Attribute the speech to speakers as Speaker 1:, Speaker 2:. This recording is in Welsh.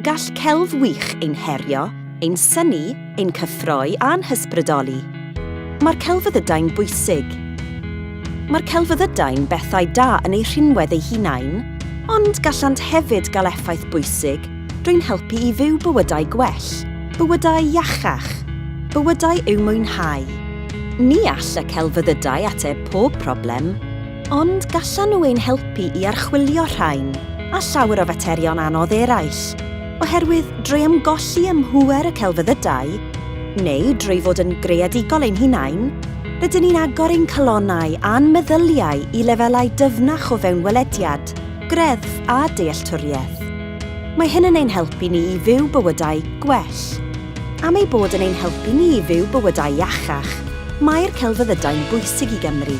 Speaker 1: Gall celf wych ein herio, ein synnu, ein cyffroi a'n hysbrydoli. Mae'r celfyddydau'n bwysig. Mae'r celfyddydau'n bethau da yn eu rhinwedd eu hunain, ond gallant hefyd gael effaith bwysig drwy'n helpu i fyw bywydau gwell, bywydau iachach, bywydau i'w mwynhau. Ni all y celfyddydau ateb pob problem, Ond gallan nhw ein helpu i archwilio rhain a llawer o faterion anodd eraill, oherwydd drwy ymgolli ym mhŵer y celfyddydau, neu drwy fod yn greadigol ein hunain, rydyn ni'n agor ein calonnau a'n meddyliau i lefelau dyfnach o fewnwelediad, greddf a dealltwriaeth. Mae hyn yn ein helpu ni i fyw bywydau gwell. Am ei bod yn ein helpu ni i fyw bywydau iachach, mae'r celfyddydau'n bwysig i Gymru.